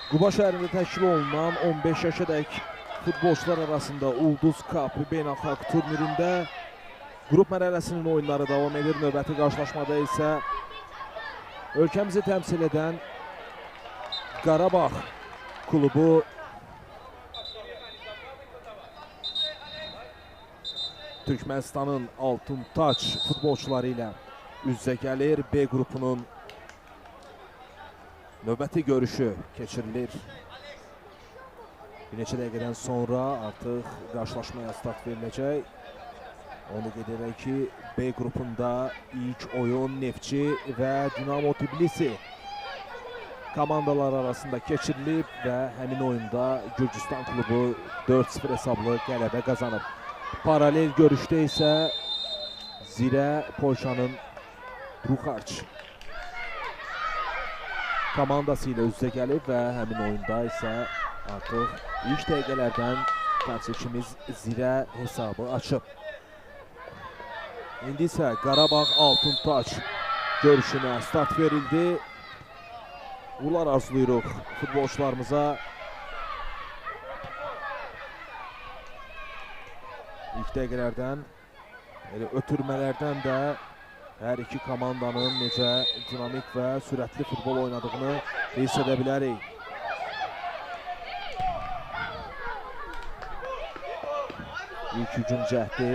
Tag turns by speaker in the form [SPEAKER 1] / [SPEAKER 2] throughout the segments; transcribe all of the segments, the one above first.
[SPEAKER 1] Quba şəhərində təşkil olunan 15 yaşadək futbolçular arasında Ulduz Cup beynəlxalq turnirində qrup mərhələsinin oyunları davam edir. Növbəti qarşılaşmada isə ölkəmizi təmsil edən Qarabağ klubu Türkmənistanın Altın Taç futbolçuları ilə üz-üzə gəlir. B qrupunun növbəti görüşü keçirilir. Bir neçə dəqiqədən sonra artıq qarşılaşmaya start veriləcək. Onu qeyd edək ki, B qrupunda ilk oyun Neftçi və Dinamo Tbilisi komandaları arasında keçirilib və həmin oyunda Gürcüstan klubu 4-0 hesablı qələbə qazanıb. Paralel görüşdə isə Zirə Polşanın Ruxarç komandası ilə üz-üzə gəlib və həmin oyunda isə artıq ilk dəqiqələrdən təmsilçimiz Zirə hesabı açıb. İndi isə Qarabağ Altın Taç görüşünə start verildi. Uğurlar arzulayırıq futbolçularımıza. İlk dəqiqələrdən, elə ötürmələrdən də hər iki komandanın necə dinamik və sürətli futbol oynadığını hiss edə bilərik. İlk hücum cəhdi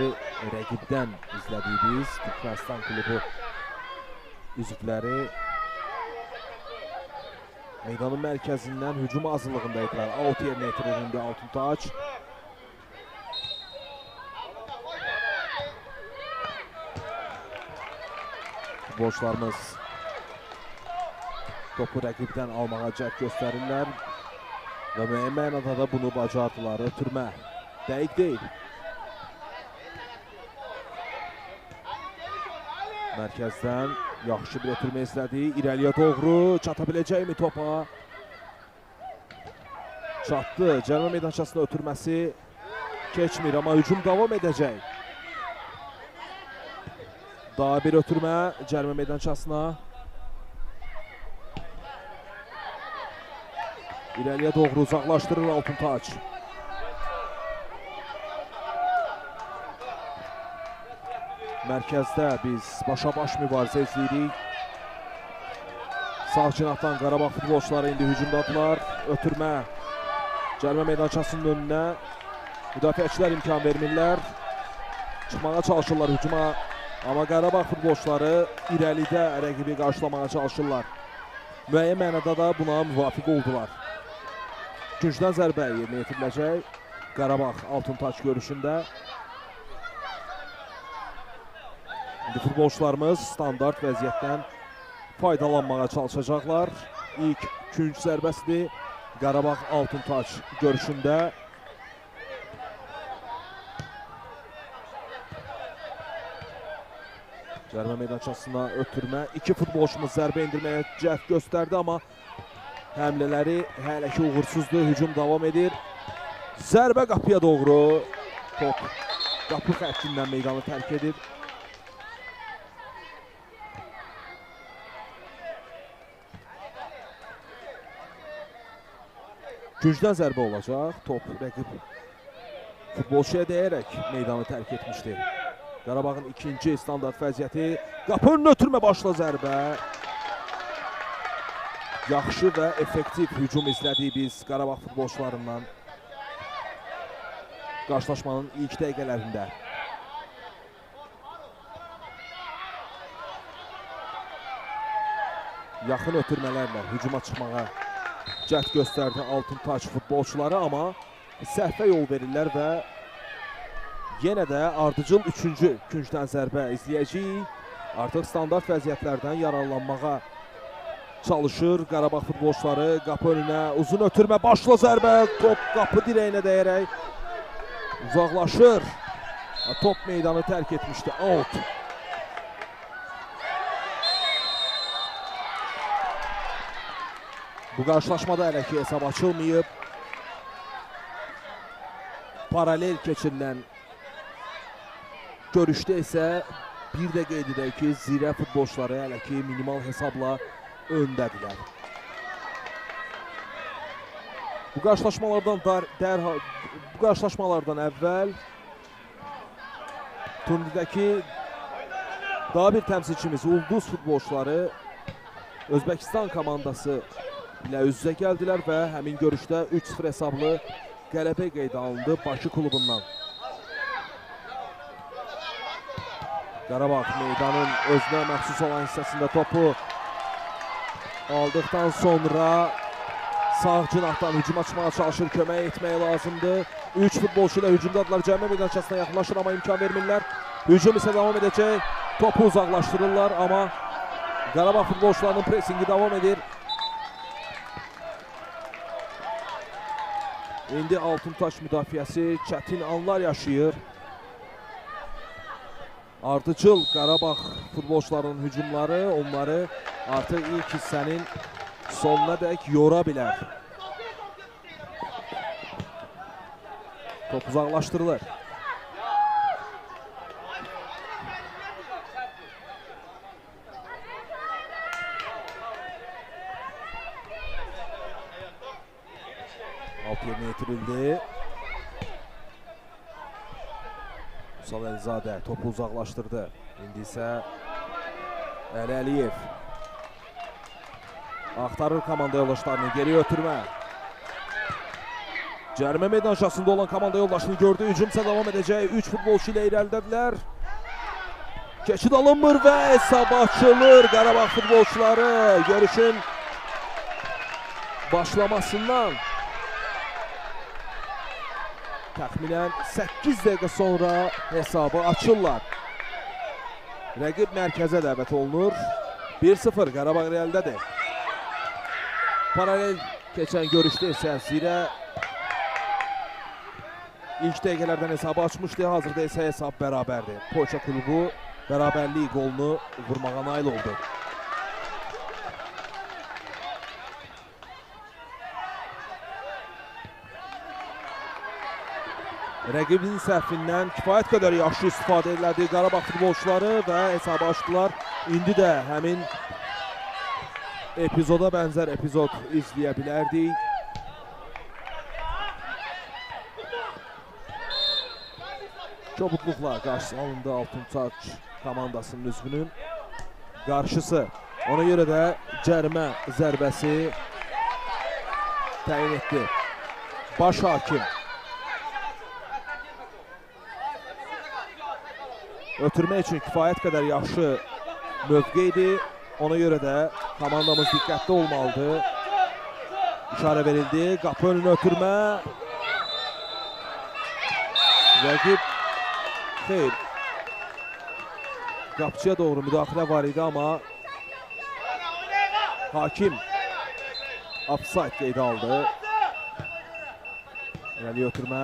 [SPEAKER 1] rəqibdən izlədik biz. Türkmənistan klubu üzvləri meydanın mərkəzindən hücum hazırlığında idilər. Out yerinə yetirir indi Altın Taç. Futbolçularımız topu rəqibdən almağa cəhd göstərirlər və müəyyən mənada da bunu bacardılar. Ötürmə dəqiq deyil. Mərkəzdən yaxşı bir ötürmə izlədi. İrəliyə doğru çata biləcəkmi topa? Çatdı. Cərimə meydançasına ötürməsi keçmir, amma hücum davam edəcək. Daha bir ötürmə cərimə meydançasına. İrəliyə doğru uzaqlaşdırır Altın Taç. Mərkəzdə biz başa-baş mübarizə izləyirik. Sağ cinahdan Qarabağ futbolçuları indi hücumdadılar. Ötürmə cərimə meydançasının önünə. Müdafiəçilər imkan vermirlər. Çıxmağa çalışırlar hücuma. Amma Qarabağ futbolçuları irəlidə rəqibi qarşılamağa çalışırlar. Müəyyən mənada da buna müvafiq oldular. Küncdən zərbə yerinə yetiriləcək Qarabağ Altın Taç görüşündə. İndi futbolçularımız standart vəziyyətdən faydalanmağa çalışacaqlar. İlk künc zərbəsidir Qarabağ Altın Taç görüşündə. Cərimə meydançasına ötürmə. İki futbolçumuz zərbə endirməyə cəhd göstərdi, amma həmlələri hələ ki uğursuzdur. Hücum davam edir. Zərbə qapıya doğru. Top qapı xəttindən meydanı tərk edir. Gücdən zərbə olacaq. Top rəqib futbolçuya dəyərək meydanı tərk etmişdi. Qarabağın ikinci standart vəziyyəti. Qapı önünə ötürmə, başla zərbə. Yaxşı və effektiv hücum izlədik biz Qarabağ futbolçularından qarşılaşmanın ilk dəqiqələrində. Yaxın ötürmələrlə hücuma çıxmağa cəhd göstərdi Altın Taç futbolçuları, amma səhvə yol verirlər və yenə də ardıcıl üçüncü küncdən zərbə izləyəcəyik. Artıq standart vəziyyətlərdən yararlanmağa çalışır Qarabağ futbolçuları. Qapı önünə uzun ötürmə, başla zərbə, top qapı dirəyinə dəyərək uzaqlaşır. Top meydanı tərk etmişdi. Out. Bu qarşılaşmada hələ ki hesab açılmayıb. Paralel keçirilən görüşdə isə bir də qeyd edək ki, Zirə futbolçuları hələ ki minimal hesabla öndədirlər. Bu qarşılaşmalardan əvvəl turnirdəki daha bir təmsilçimiz Ulduz futbolçuları Özbəkistan komandası ilə üz-üzə gəldilər və həmin görüşdə 3-0 hesablı qələbə qeydə alındı Bakı klubundan. Qarabağ meydanın özünə məxsus olan hissəsində topu aldıqdan sonra sağ cinahdan hücuma çıxmağa çalışır, kömək etmək lazımdır. 3 futbolçu ilə hücumdadılar, cərimə meydançasına yaxınlaşır, amma imkan vermirlər. Hücum isə davam edəcək, topu uzaqlaşdırırlar, amma Qarabağ futbolçularının presingi davam edir. İndi Altıntaş müdafiəsi çətin anlar yaşayır. Ardıcıl Qarabağ futbolçularının hücumları onları artıq ilk hissənin sonuna dək yora bilər. Top uzaqlaşdırılır. Alt yerinə yetirildi. Vüsal Əlizadə topu uzaqlaşdırdı. İndi isə Əli Əliyev axtarır komanda yoldaşlarını, geri ötürmə. Cərimə meydançasında olan komanda yoldaşını gördü. Hücum isə davam edəcək. 3 futbolçu ilə irəlidədirlər. Keçid alınmır və hesab açılır Qarabağ futbolçuları. Görüşün başlamasından təxminən 8 dəqiqə sonra hesabı açırlar. Rəqib mərkəzə dəvət olunur. 1-0 Qarabağ irəlidədir. Paralel keçən görüşdə isə Zirə ilk dəqiqələrdən hesabı açmışdı. Hazırda isə hesab bərabərdir. Polşa klubu bərabərlik qolunu vurmağa nail oldu. Rəqibin səhvindən kifayət qədər yaxşı istifadə edilərdi Qarabağ futbolçuları və hesabı açdılar. İndi də həmin epizoda bənzər epizod izləyə bilərdik. Kobudluqla qarşısı alındı Altıntaç komandasının üzvünün qarşısı. Ona görə də cərimə zərbəsi təyin etdi baş hakim. Ötürmək üçün kifayət qədər yaxşı mövqe idi. Ona görə də komandamız diqqətli olmalıdır. İşarə verildi. Qapı önünə ötürmə. Rəqib xeyr. Qapıçıya doğru müdaxilə var idi, amma hakim offside qeydə aldı. İrəli ötürmə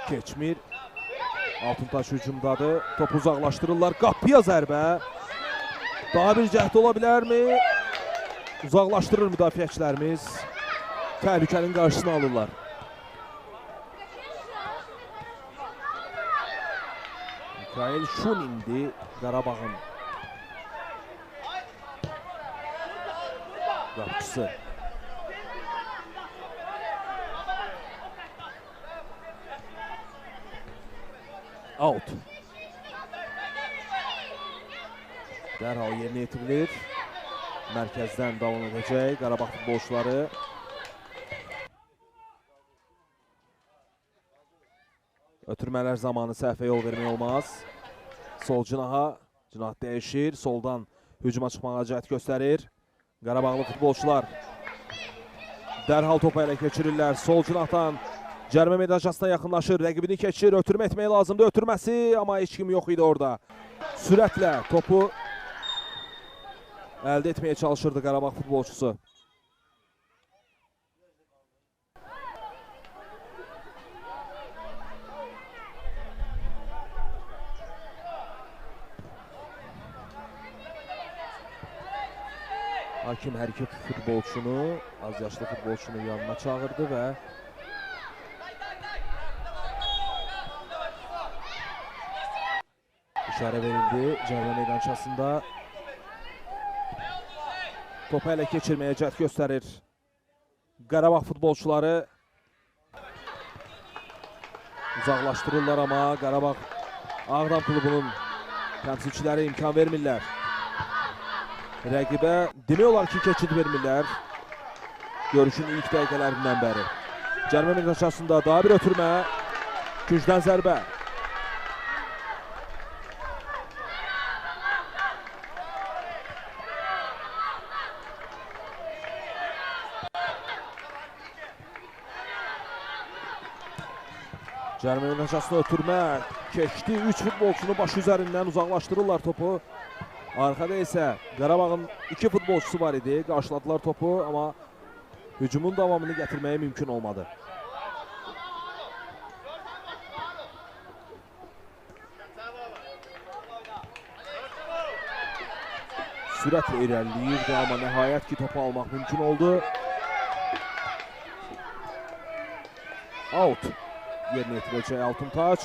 [SPEAKER 1] keçmir. Altıntaş hücumdadır. Topu uzaqlaşdırırlar. Qapıya zərbə. Daha bir cəhd ola bilərmi? Uzaqlaşdırır müdafiəçilərimiz. Təhlükənin qarşısını alırlar. Mikail Şunin'di Qarabağın qapıçısı. Out. Dərhal yerinə yetirilir. Mərkəzdən davam edəcək Qarabağ futbolçuları. Ötürmələr zamanı səhvə yol vermək olmaz. Sol cinaha, cinah dəyişir. Soldan hücuma çıxmağa cəhd göstərir. Qarabağlı futbolçular dərhal topu ələ keçirirlər. Sol cinahdan cərimə meydançasına yaxınlaşır, rəqibini keçir, ötürmə etmək lazımdır, ötürməsi, amma heç kim yox idi orada. Sürətlə topu əldə etməyə çalışırdı Qarabağ futbolçusu. Hakim hər iki futbolçunu, az yaşlı futbolçunu yanına çağırdı və işarə verildi cərimə meydançasında. Topu ələ keçirməyə cəhd göstərir Qarabağ futbolçuları uzaqlaşdırırlar, amma Qarabağ Ağdam klubunun təmsilçiləri imkan vermirlər. Rəqibə demək olar ki, keçid vermirlər. Görüşün ilk dəqiqələrindən bəri. Cərimə meydançasında daha bir ötürmə. Küncdən zərbə. Cərimə meydançasında ötürmə keçdi. 3 futbolçunu başı üzərindən uzaqlaşdırırlar topu. Arxada isə Qarabağın 2 futbolçusu var idi. Qarşıladılar topu, amma hücumun davamını gətirməyə mümkün olmadı. Sürətlə irəliləyirdi, amma nəhayət ki, topu almaq mümkün oldu. Out yerinə yetirəcək Altıntaç.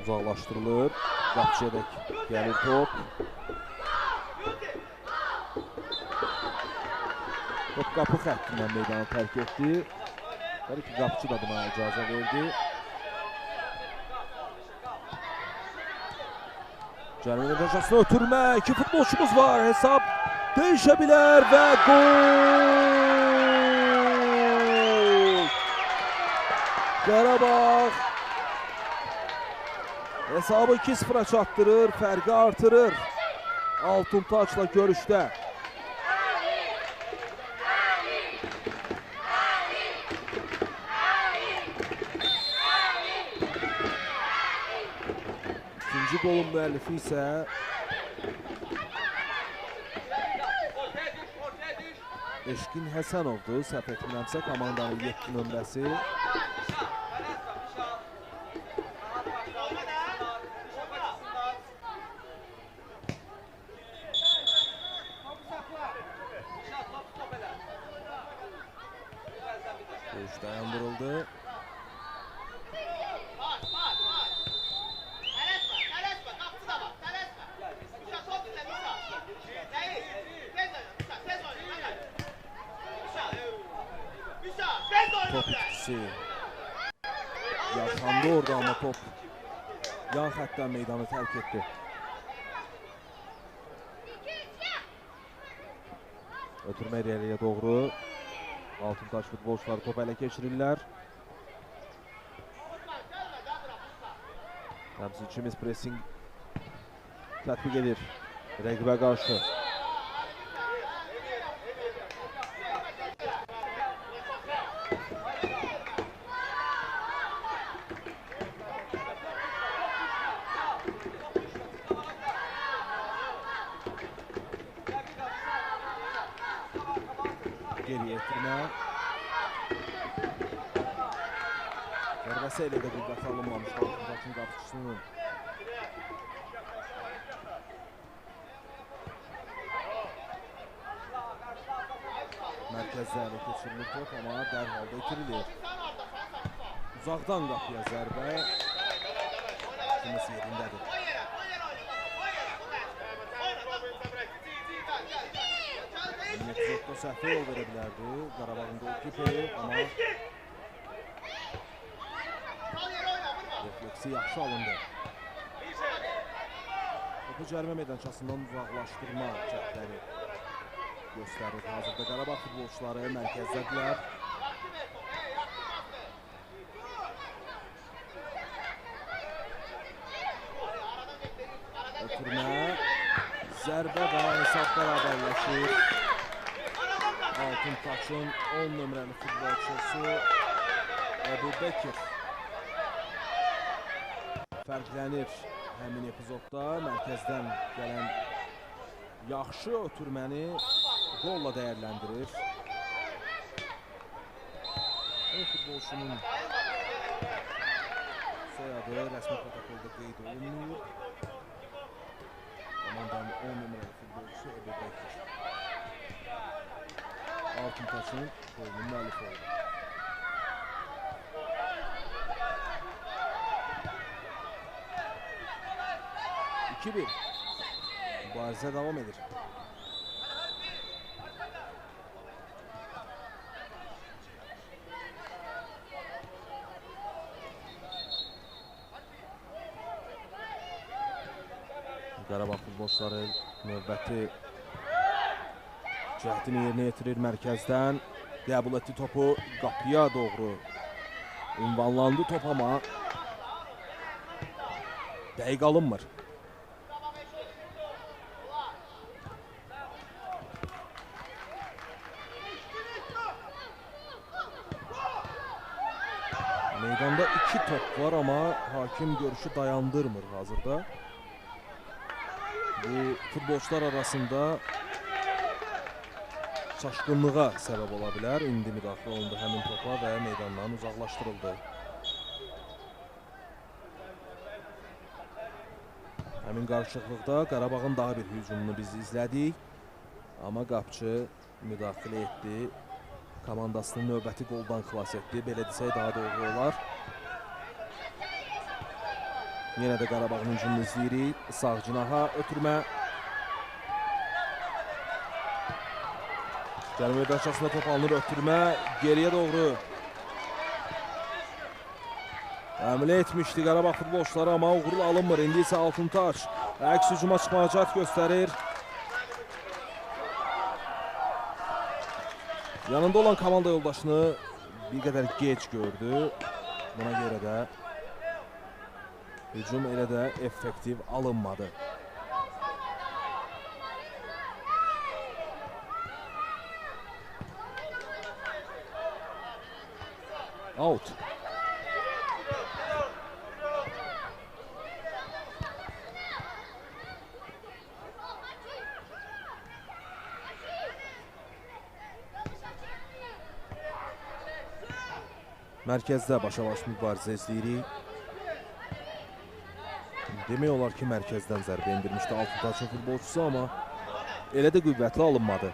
[SPEAKER 1] Uzaqlaşdırılır. Qapçıya dək gəlir top. Top qapı xəttindən meydanı tərk etdi. Təbii ki, qapıçı da buna icazə verdi. Cərimə meydançasına ötürmə. 2 futbolçumuz var. Hesab dəyişə bilər və gol! Qarabağ hesabı 2-0-a çatdırır, fərqi artırır. Altıntaçla görüşdə. İkinci golun müəllifi isə Eşkin Həsənovdur. Səhv etmirəmsə komandanın 7 nömrəsi. Görüş dayandırıldı. Top itkisi yaşandı orada, amma top yan xəttdən meydanı tərk etdi. Ötürmə irəliyə doğru. Altıntaş futbolçuları topu ələ keçirirlər. Təmsilçimiz pressing tətbiq edir rəqibə qarşı. Geriye ettirmə. Zərbəsi elə də qüvvət alınmamışdı Altıntaşın qapıçısının. Mərkəzdə ələ keçirilir top, amma dərhal da itirilir. Uzaqdan qapıya zərbə. Qapıçımız yerindədir. Epizodda səhvə yol verə bilərdi Qarabağın golkiperi, amma refleksi yaxşı alındı. Topu cərimə meydançasından uzaqlaşdırma cəhdləri göstərir. Hazırda Qarabağ futbolçuları mərkəzdədirlər. Ötürmə, zərbə və hesab bərabərləşir. Altıntaçın 10 nömrəli futbolçusu Ebu Bekir fərqlənir həmin epizodda. Mərkəzdən gələn yaxşı ötürməni qolla dəyərləndirir. O futbolçunun soyadı rəsmi protokolda qeyd olunmuyor. Komandanın 10 nömrəli futbolçusu Ebu Bekir Altıntaçın golünün müəllifi oldu. 2-1. Mübarizə davam edir. Qarabağ futbolçuları növbəti cəhdini yerinə yetirir mərkəzdən. Qəbul etdi topu, qapıya doğru ünvanlandı top, amma dəqiq alınmır. Meydanda 2 top var, amma hakim görüşü dayandırmır hazırda. Bu futbolçular arasında çaşqınlığa səbəb ola bilər. İndi müdaxilə olundu həmin topa və meydandan uzaqlaşdırıldı. Həmin qarışıqlıqda Qarabağın daha bir hücumunu biz izlədik. Amma qapçı müdaxilə etdi. Komandasını növbəti qoldan xilas etdi. Belə desək daha doğru olar. Yenə də Qarabağın hücumunu izləyirik. Sağ cinaha ötürmə. Cərmə meydançasında top alınır, ötürmə. Geriyə doğru əmlə etmişdi Qarabağ futbolçuları, amma uğurlu alınmır. İndi isə Altıntaş əks hücuma çıxmağa cəhd göstərir. Yanında olan komanda yoldaşını bir qədər gec gördü. Buna görə də hücum elə də effektiv alınmadı. Out. Mərkəzdə başa-baş mübarizə izləyirik. Demək olar ki, mərkəzdən zərbə endirmişdi Altıntaşın futbolçusu, amma elə də qüvvətli alınmadı.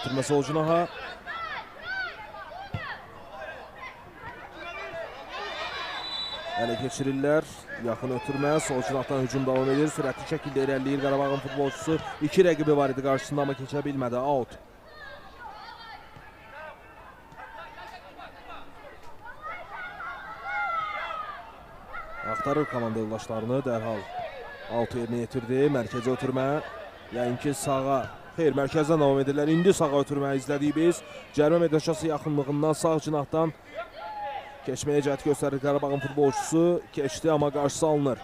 [SPEAKER 1] Ötürmə sol cinaha. Ələ keçirirlər. Yaxın ötürmə. Sol cinahdan hücum davam edir. Sürətli şəkildə irəliləyir Qarabağın futbolçusu. 2 rəqibi var idi qarşısında, amma keçə bilmədi. Out. Axtarır komanda yoldaşlarını. Dərhal out yerinə yetirdi. Mərkəzə ötürmə. Yəqin ki, sağa. Xeyr, mərkəzdən davam edirlər. İndi sağa ötürmə izlədik biz. Cərmə meydançası yaxınlığından sağ cinahdan keçməyə cəhd göstərir Qarabağın futbolçusu. Keçdi, amma qarşısı alınır.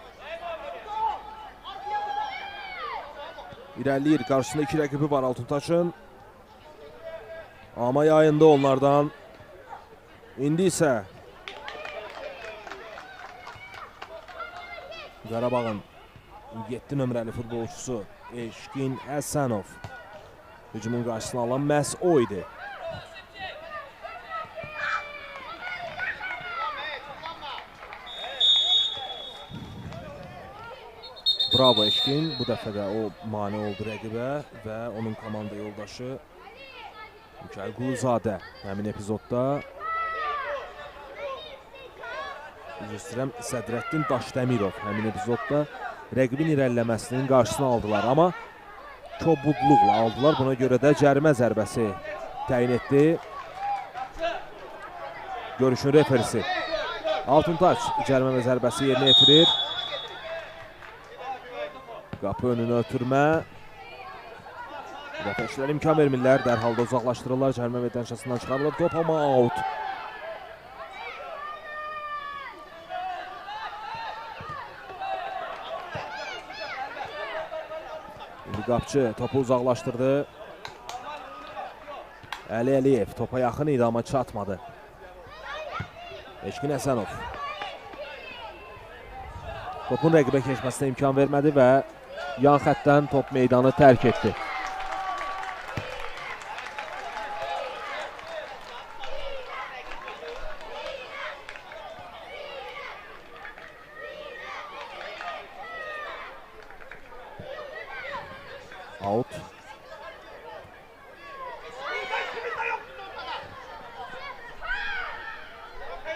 [SPEAKER 1] İrəliləyir. Qarşısında 2 rəqibi var Altıntaşın. Amma yayındı onlardan. İndi isə Qarabağın 7 nömrəli futbolçusu Eşkin Həsənov hücumun qarşısını alan məhz o idi. Bravo Eşkin. Bu dəfə də o mane oldu rəqibə və onun komanda yoldaşı Mikail Quluzadə həmin epizodda, üzr istəyirəm, Sədrəddin Daşdəmirov həmin epizodda rəqibin irəliləməsinin qarşısını aldılar, amma kobudluqla aldılar. Buna görə də cərimə zərbəsi təyin etdi görüşün referisi. Altıntaş cərimə zərbəsi yerinə yetirir. Qapı önünə ötürmə. Müdafiəçilər imkan vermirlər. Dərhal da uzaqlaşdırırlar. Cərimə meydançasından çıxarılır top, amma out. İndi qapçı topu uzaqlaşdırdı. Əli Əliyev topa yaxın idi, amma çatmadı. Eşkin Həsənov topun rəqibə keçməsinə imkan vermədi və yan xəttdən top meydanı tərk etdi. Out.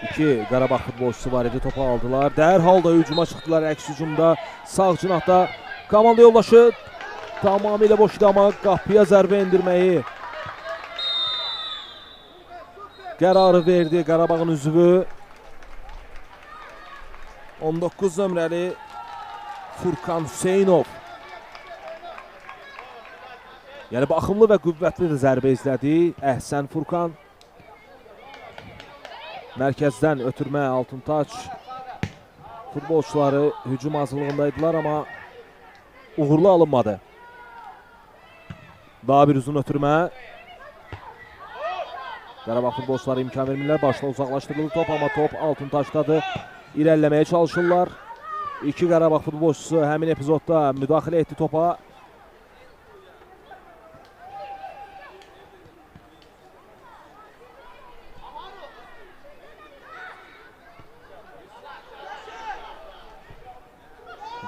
[SPEAKER 1] İki Qarabağ futbolçusu var idi, topu aldılar. Dərhal da hücuma çıxdılar. Əks hücumda sağ cinahda komanda yoldaşı tamamilə boş idi, amma qapıya zərbə endirməyi qərarı verdi Qarabağın üzvü. 19 nömrəli Furkan Hüseynov. Yəni baxımlı və qüvvətli də zərbə izlədi Əhsən Furkan. Mərkəzdən ötürmə Altıntaç futbolçuları hücum hazırlığındaydılar, amma uğurlu alınmadı. Daha bir uzun ötürmə. Qarabağ futbolçuları imkan vermirlər. Başla uzaqlaşdırıldı top, amma top Altıntaçdadır. İrəliləməyə çalışırlar. İki Qarabağ futbolçusu həmin epizodda müdaxilə etdi topa.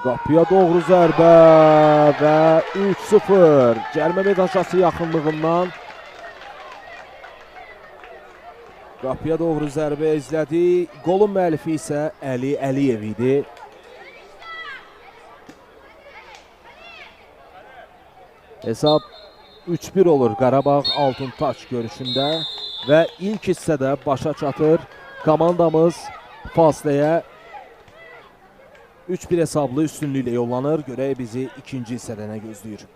[SPEAKER 1] Qapıya doğru zərbə və 3-0. Cərimə meydançası yaxınlığından qapıya doğru zərbə izlədi. Qolun müəllifi isə Əli Əliyev idi. Hesab 3-1 olur Qarabağ Altıntaç görüşündə və ilk hissədə başa çatır komandamız fasiləyə. 3-1 hesablı üstünlüklə yollanır. Görək bizi ikinci hissədə nə gözləyir.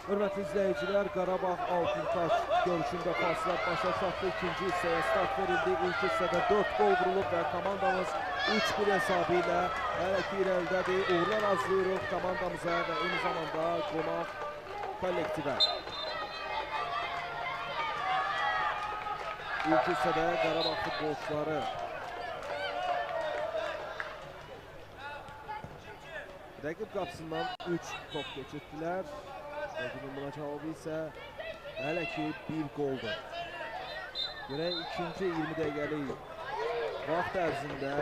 [SPEAKER 1] Hörmətli izləyicilər, Qarabağ Altıntaş görüşündə fasilə başa çatdı. İkinci hissəyə start verildi. İlk hissədə 4 gol vurulub və komandamız 3-1 hesabı ilə hələ ki irəlidədir. Uğurlar arzulayırıq komandamıza və eyni zamanda qonaq kollektivə. İlk hissədə Qarabağ futbolçuları rəqib qapısından 3 top keçirtdilər. Rəqibin buna cavabı isə hələ ki 1 qoldur. Görək ikinci 20 dəqiqəlik vaxt ərzində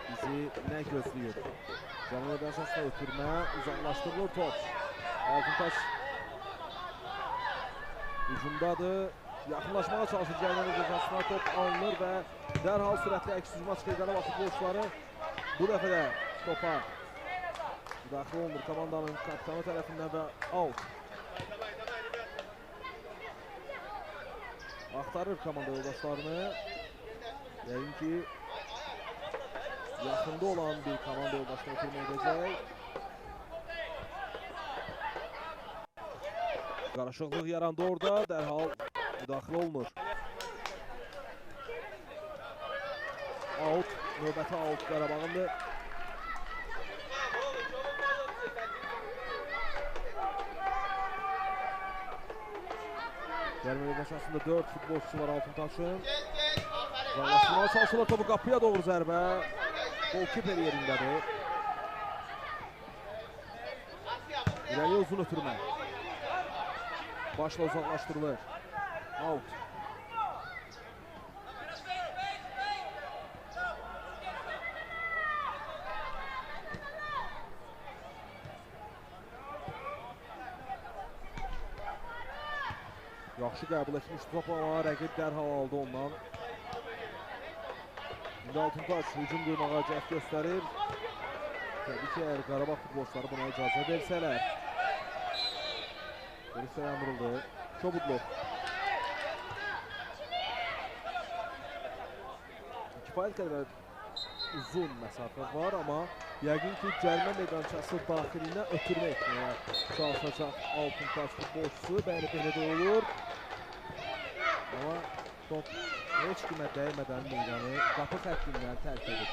[SPEAKER 1] bizi nə gözləyir? Cəmi meydançasına ötürmə, uzaqlaşdırılır top. Altıntaş hücumdadır. Yaxınlaşmağa çalışır cəmi meydançasına, top alınır və dərhal sürətli əks hücuma çıxır Qarabağ futbolçuları. Bu dəfə də topa müdaxilə olunur komandanın kapitanı tərəfindən və out. Axtarır komanda yoldaşlarını. Yəqin ki, yaxında olan bir komanda yoldaşını ötürmə edəcək. Qarışıqlıq yarandı orada, dərhal müdaxilə olunur. Out, növbəti out Qarabağındır. Cərimə meydançasında 4 futbolçusu var Altıntaşın. Uzaqlaşdırmağa çalışırlar topu, qapıya doğru zərbə. Golkiper yerindədir. İrəliyə uzun ötürmə. Başla uzaqlaşdırılır. Out. Yaxşı qəbul etmiş top, amma rəqib dərhal aldı ondan. İndi Altıntaş hücum qurmağa cəhd göstərir. Təbii ki, əgər Qarabağ futbolçuları buna icazə versələr. Görüş dayandırıldı. Çobudlu. Kifayət qədər uzun məsafə var, amma yəqin ki, cərimə meydançası daxilinə ötürmə etməyə çalışacaq Altıntaş futbolçusu. Bəli, belə də olur. Amma top heç kimə dəymədən meydanı qapı xəttindən tərk edir.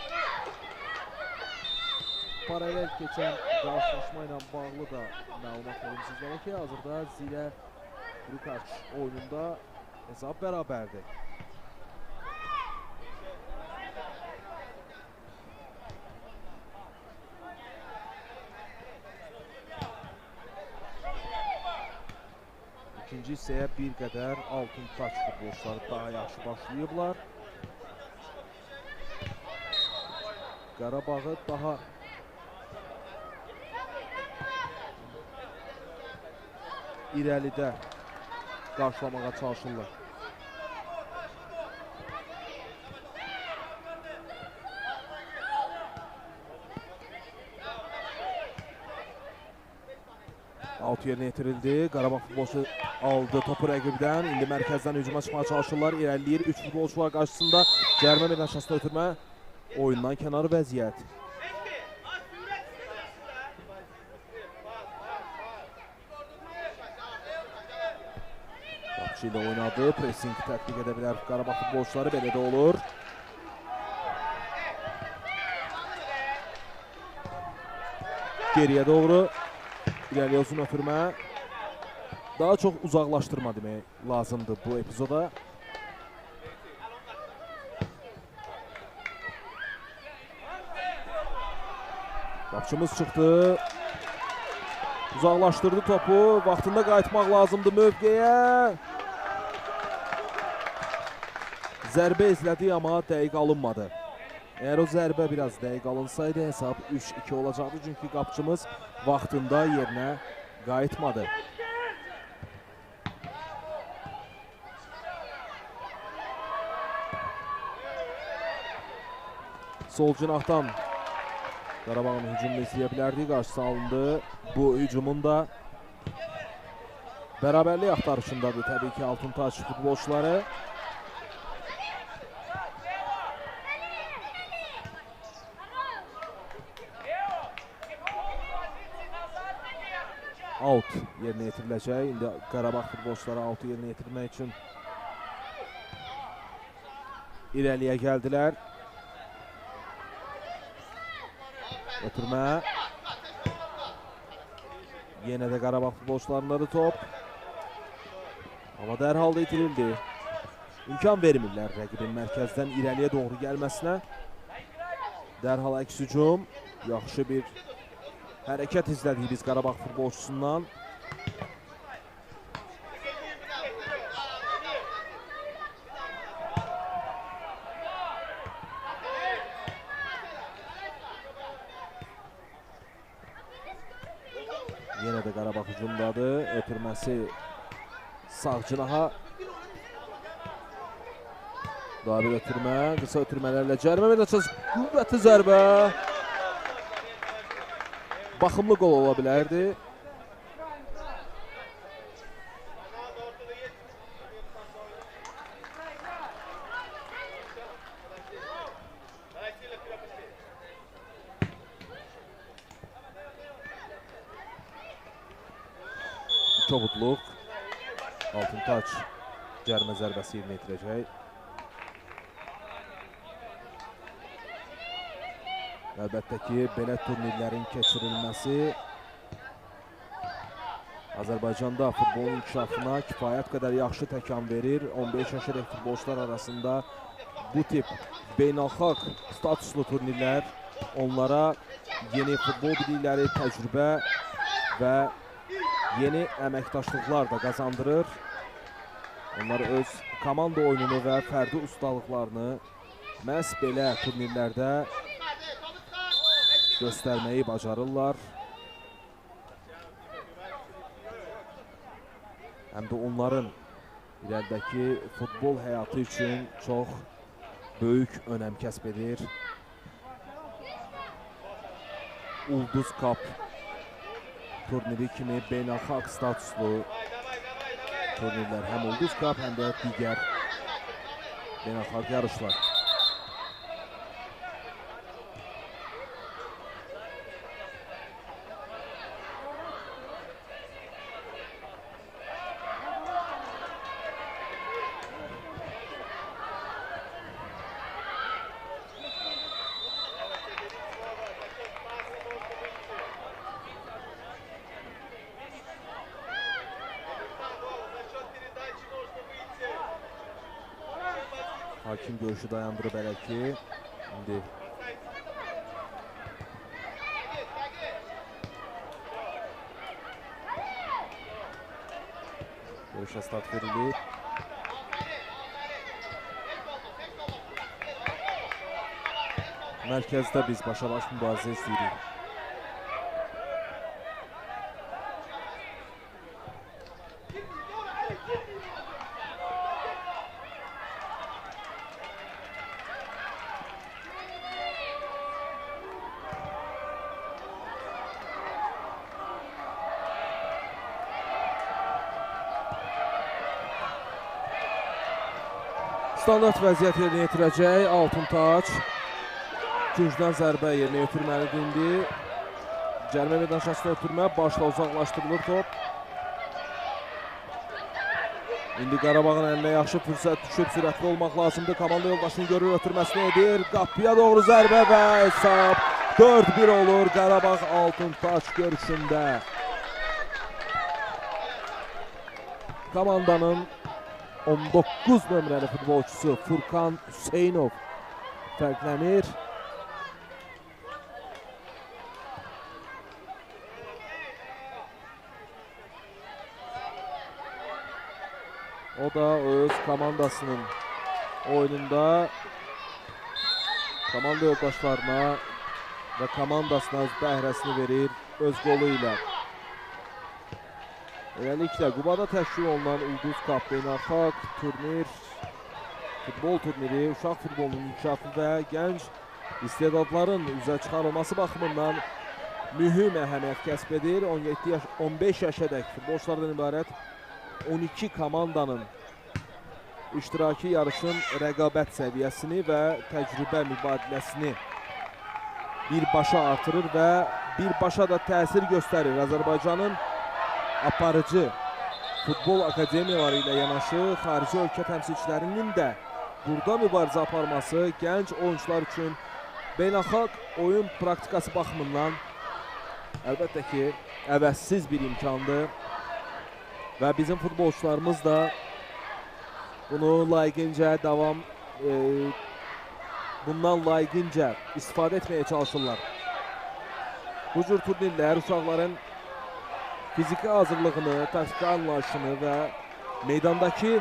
[SPEAKER 1] Paralel keçən qarşılaşma ilə bağlı da məlumat verim sizlərə ki, hazırda Zilə Rukaç oyununda hesab bərabərdir. İkinci hissəyə bir qədər Altıntaş futbolçuları daha yaxşı başlayıblar. Qarabağı daha irəlidə qarşılamağa çalışırlar. Out yerinə yetirildi. Qarabağ futbolçu aldı topu rəqibdən. İndi mərkəzdən hücuma çıxmağa çalışırlar. İrəliləyir. 3 futbolçu var qarşısında. Cərimə meydançasına ötürmə. Oyundan kənarı vəziyyət. Qapçı ilə oynadı. Pressing tətbiq edə bilər Qarabağ futbolçuları. Belə də olur. Geriyə doğru. İrəliyə uzun ötürmə. Daha çox uzaqlaşdırma demək lazımdır bu epizoda. Qapçımız çıxdı. Uzaqlaşdırdı topu. Vaxtında qayıtmaq lazımdır mövqeyə. Zərbə izlədi, amma dəqiq alınmadı. Əgər o zərbə biraz dəqiq alınsaydı, hesab 3-2 olacaqdı. Çünki qapçımız vaxtında yerinə qayıtmadı. Sol cinahdan Qarabağın hücumunu izləyə bilərdik. Qarşısı alındı. Bu hücumun da bərabərlik axtarışındadır təbii ki, Altıntaş futbolçuları. Out yerinə yetiriləcək. İndi Qarabağ futbolçuları outu yerinə yetirmək üçün İrəliyə gəldilər. Ötürmə. Yenə də Qarabağ futbolçularındadır top. Amma dərhal da itirildi. İmkan vermirlər rəqibin mərkəzdən irəliyə doğru gəlməsinə. Dərhal əks hücum. Yaxşı bir hərəkət izlədik biz Qarabağ futbolçusundan. Yenə də Qarabağ hücumdadır. Ötürməsi sağ cinaha. Daha bir ötürmə. Qısa ötürmələrlə cərimə meydançası. Qüvvətli zərbə. Baxımlı qol ola bilərdi. Çobudluq. Altıntaç cərimə zərbəsi yerinə yetirəcək. Əlbəttə ki, belə turnirlərin keçirilməsi Azərbaycanda futbolun inkişafına kifayət qədər yaxşı təkan verir. 15 yaşadək futbolçular arasında bu tip beynəlxalq statuslu turnirlər onlara yeni futbol bilikləri, təcrübə və yeni əməkdaşlıqlar da qazandırır. Onlar öz komanda oyununu və fərdi ustalıqlarını məhz belə turnirlərdə göstərməyi bacarırlar. Həm də onların irəlidəki futbol həyatı üçün çox böyük önəm kəsb edir. Ulduz Cup turniri kimi beynəlxalq statuslu turnirlər, həm Ulduz Cup, həm də digər beynəlxalq yarışlar. Hakim görüşü dayandırıb hələ ki. İndi görüşə start verilir. Mərkəzdə biz başa-baş mübarizə istəyirik. Standart vəziyyət yerinə yetirəcək Altıntaç. Küncdən zərbə yerinə yetirməlidir indi. Cərimə meydançasına ötürmə, başla uzaqlaşdırılır top. İndi Qarabağın əlinə yaxşı fürsət düşüb, sürətli olmaq lazımdır. Komanda yoldaşını görür, ötürməsini edir. Qapıya doğru zərbə və hesab 4-1 olur Qarabağ Altıntaç görüşündə. Komandanın 19 nömrəli futbolçusu Furkan Hüseynov fərqlənir. O da öz komandasının oyununda komanda yoldaşlarına və komandasına öz bəhrəsini verir öz qolu ilə. Beləliklə, Qubada təşkil olunan Ulduz Cup beynəlxalq turnir, futbol turniri, uşaq futbolunun inkişafı və gənc istedadların üzə çıxarılması baxımından mühüm əhəmiyyət kəsb edir. 17 yaş, 15 yaşadək futbolçulardan ibarət 12 komandanın iştirakı yarışın rəqabət səviyyəsini və təcrübə mübadiləsini birbaşa artırır və birbaşa da təsir göstərir. Azərbaycanın aparıcı futbol akademiyaları ilə yanaşı xarici ölkə təmsilçilərinin də burada mübarizə aparması gənc oyuncular üçün beynəlxalq oyun praktikası baxımından əlbəttə ki, əvəzsiz bir imkandır. Və bizim futbolçularımız da bunu layiqincə bundan layiqincə istifadə etməyə çalışırlar. Bu cür turnirlər uşaqların fiziki hazırlığını, taktiki anlayışını və meydandakı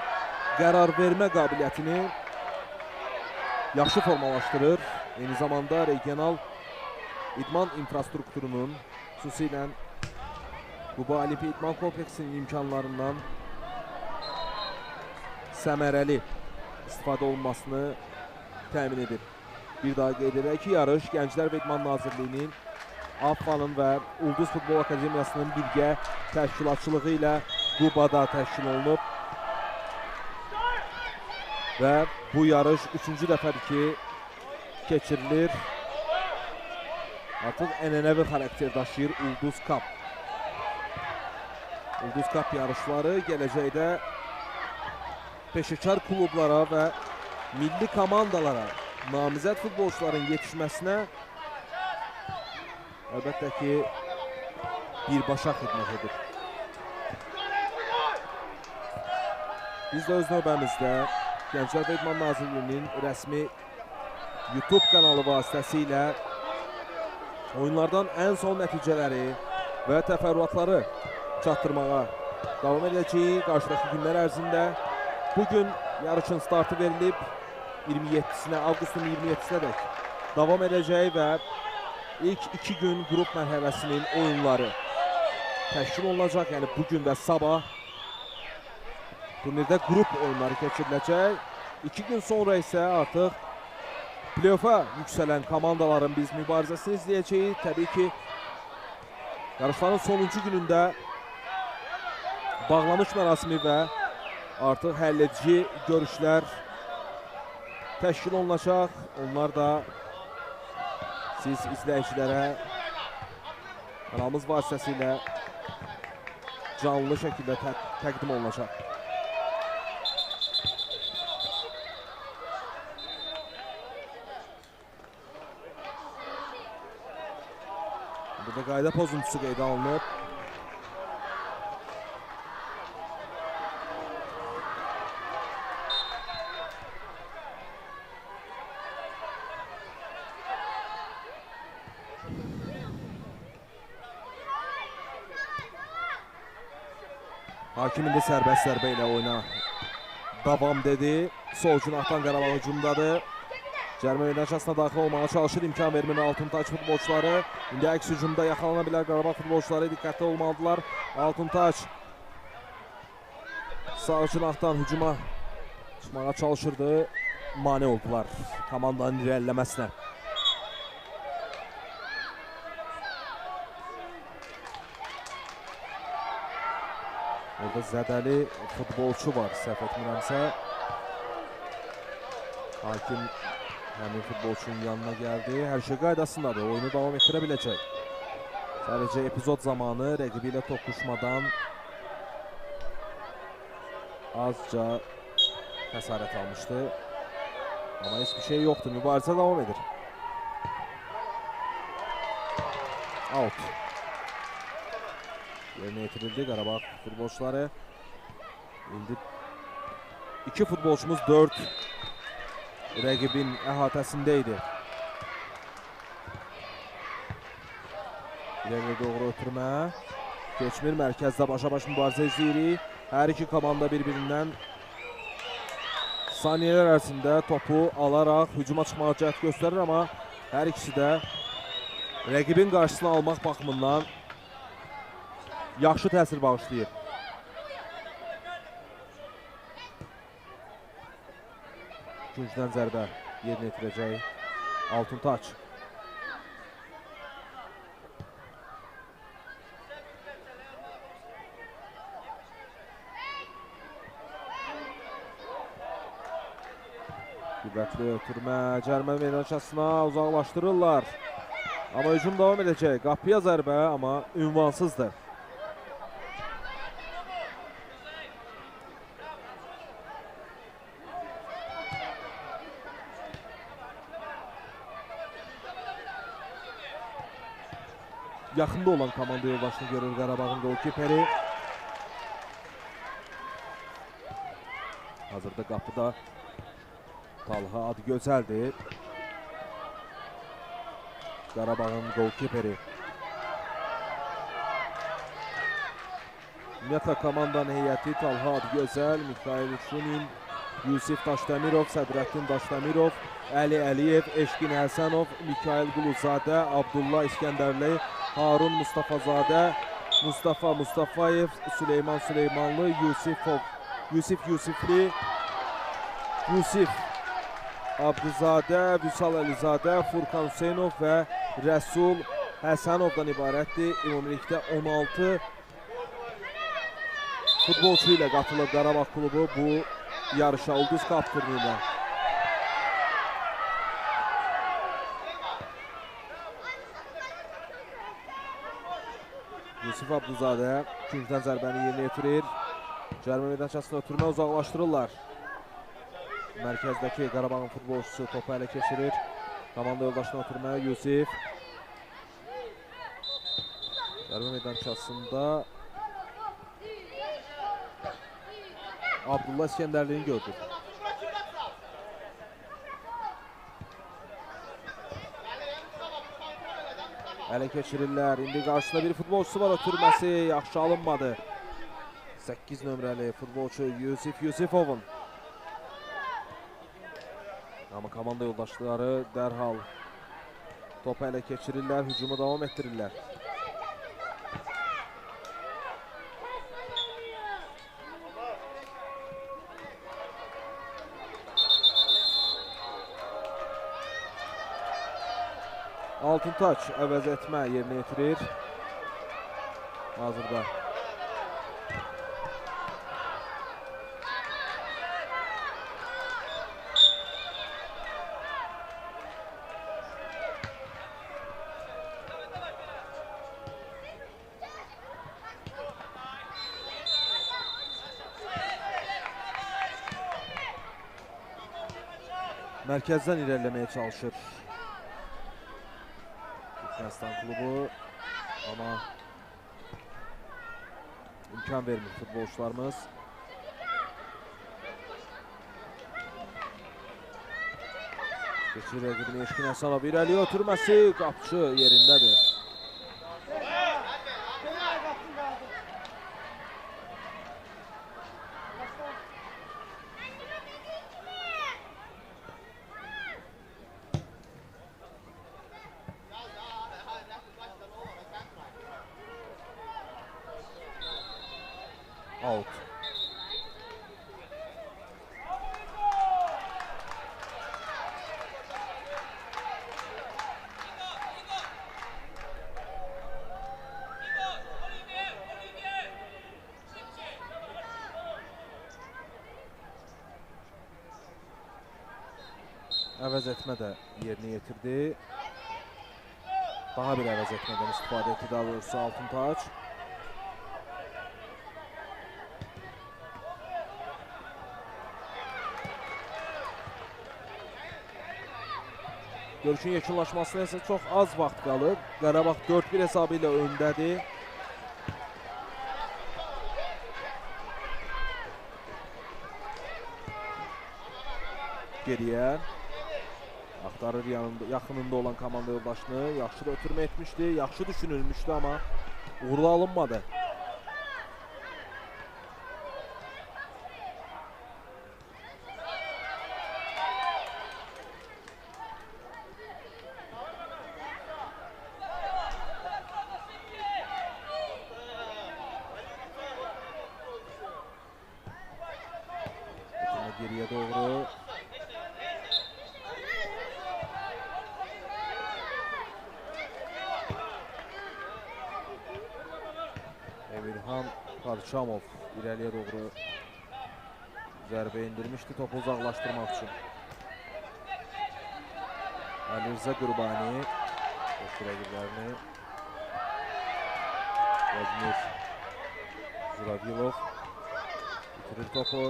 [SPEAKER 1] qərar vermə qabiliyyətini yaxşı formalaşdırır. Eyni zamanda regional idman infrastrukturunun, xüsusilə Quba Olimpiya İdman Kompleksinin imkanlarından səmərəli istifadə olunmasını təmin edir. Bir daha qeyd edək ki, yarış Gənclər və İdman Nazirliyinin, AFFA-nın və Ulduz Futbol Akademiyasının birgə təşkilatçılığı ilə Qubada təşkil olunub. Və bu yarış üçüncü dəfədir ki, keçirilir. Artıq ənənəvi xarakter daşıyır Ulduz Cup. Ulduz Cup yarışları gələcəkdə peşəkar klublara və milli komandalara namizəd futbolçuların yetişməsinə əlbəttə ki, birbaşa xidmət edir. Biz də öz növbəmizdə Gənclər və İdman Nazirliyinin rəsmi YouTube kanalı vasitəsilə oyunlardan ən son nəticələri və təfərrüatları çatdırmağa davam edəcəyik qarşıdakı günlər ərzində. Bugün yarışın startı verilib 27-sinə, avqustun 27-sinə dək davam edəcək və ilk 2 gün qrup mərhələsinin oyunları təşkil olunacaq. Yəni bugün və sabah turnirdə qrup oyunları keçiriləcək. 2 gün sonra isə artıq play-offa yüksələn komandaların biz mübarizəsini izləyəcəyik. Təbii ki, yarışların sonuncu günündə bağlanış mərasimi və artıq həlledici görüşlər təşkil olunacaq. Onlar da siz izləyicilərə kanalımız vasitəsilə canlı şəkildə təqdim olunacaq. Burada qayda pozuntusu qeydə alınıb. Hakim indi sərbəst zərbə ilə oyuna davam dedi. Sol cinahdan Qarabağ hücumdadır. Cərimə meydançasına daxil olmağa çalışır. İmkan vermir Altıntaç futbolçuları. İndi əks hücumda yaxalana bilər Qarabağ futbolçuları. Diqqətli olmalıdırlar. Altıntaç sağ cinahdan hücuma çıxmağa çalışırdı. Mane oldular komandanın irəliləməsinə. Orada zədəli futbolçu var, səhv etmirəmsə. Hakim həmin futbolçunun yanına gəldi. Hər şey qaydasındadır, oyunu davam etdirə biləcək. Sadəcə epizod zamanı rəqibi ilə toqquşmadan azca xəsarət almışdı. Amma heç bir şey yoxdur, mübarizə davam edir. Out. Yerinə yetirildi Qarabağ futbolçuları. İndi 2 futbolçumuz 4 rəqibin əhatəsində idi. İləriyə doğru ötürmə. Keçmir, mərkəzdə başa-baş mübarizə izləyirik. Hər iki komanda bir-birindən saniyələr ərzində topu alaraq hücuma çıxmağa cəhd göstərir, amma hər ikisi də rəqibin qarşısını almaq baxımından yaxşı təsir bağışlayır. Küncdən zərbə yerinə yetirəcək Altıntaç. Qüvvətli ötürmə, cərimə meydançasına uzaqlaşdırırlar. Amma hücum davam edəcək. Qapıya zərbə, amma ünvansızdır. Yaxında olan komanda yoldaşını görür Qarabağın golkiperi. Hazırda qapıda Talha Adıgözəldir. Qarabağın golkiperi. Ümumiyyətlə komandanın heyəti Talha Adıgözəl, Mixail Şunin, Yusif Daşdəmirov, Sədrəddin Daşdəmirov, Əli Əliyev, Eşqin Həsənov, Mikail Quluzadə, Abdullah İskəndərli, Harun Mustafazadə, Mustafa Mustafayev, Süleyman Süleymanlı, Yusif Yusifli, Yusif Abduzadə, Vüsal Əlizadə, Furkan Hüseynov və Rəsul Həsənovdan ibarətdir. Ümumilikdə 16 futbolçu ilə qatılıb Qarabağ klubu bu yarışa Ulduz Cup turnirində. Yusif Abduzadə küncdən zərbəni yerinə yetirir. Cərimə meydançasına ötürmə uzaqlaşdırırlar. Mərkəzdəki Qarabağın futbolçusu topu ələ keçirir. Komanda yoldaşına ötürmə Yusif. Cərimə meydançasında Abdullah İskəndərliyini gördük. Ələ keçirirlər. İndi qarşısında bir futbolçusu var. Ötürməsi yaxşı alınmadı. 8 nömrəli futbolçu Yusif Yusifovun. Amma komanda yoldaşları dərhal topu ələ keçirirlər. Hücumu davam etdirirlər. Altıntaç əvəz etmə yerinə yetirir. Hazırda. Mərkəzdən irəliləməyə çalışır Türkmənistan klubu, amma imkan vermir futbolçularımız. Keçirir rəqibini Eşqin Həsənov, irəliyə ötürməsi, qapçı yerindədir. Out. Əvəz etmə də yerini yetirdi. Daha bir əvəz etmədən istifadə etdi daha doğrusu Altıntaç. Görüşün yekunlaşmasına isə çox az vaxt qalıb. Qarabağ 4-1 hesabı ilə öndədir. Geriyə axtarır yanında, yaxınında olan komanda yoldaşını. Yaxşı da ötürmə etmişdi, yaxşı düşünülmüşdü, amma uğurlu alınmadı. Geriye doğru. Emirhan Parçamov irəliyə doğru zərbə indirmişdi topu uzaqlaşdırmaq üçün. Alirza Qurbani dostu rəqiblərini Vladimir Zurabilov bitirir topu.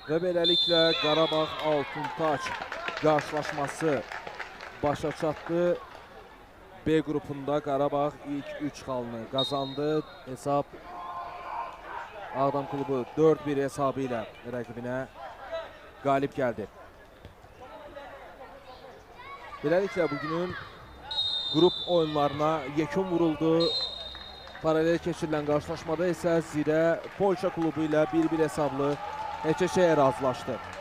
[SPEAKER 1] Və beləliklə Qarabağ Altıntaç qarşılaşması başa çatdı. B qrupunda Qarabağ ilk 3 xalını qazandı. Hesab Ağdam klubu 4-1 hesabı ilə rəqibinə qalib gəldi. Beləliklə bugünün qrup oyunlarına yekun vuruldu. Paralel keçirilən qarşılaşmada isə Zirə Polşa klubu ilə 1-1 hesablı HÇÇ-yə razılaşdı.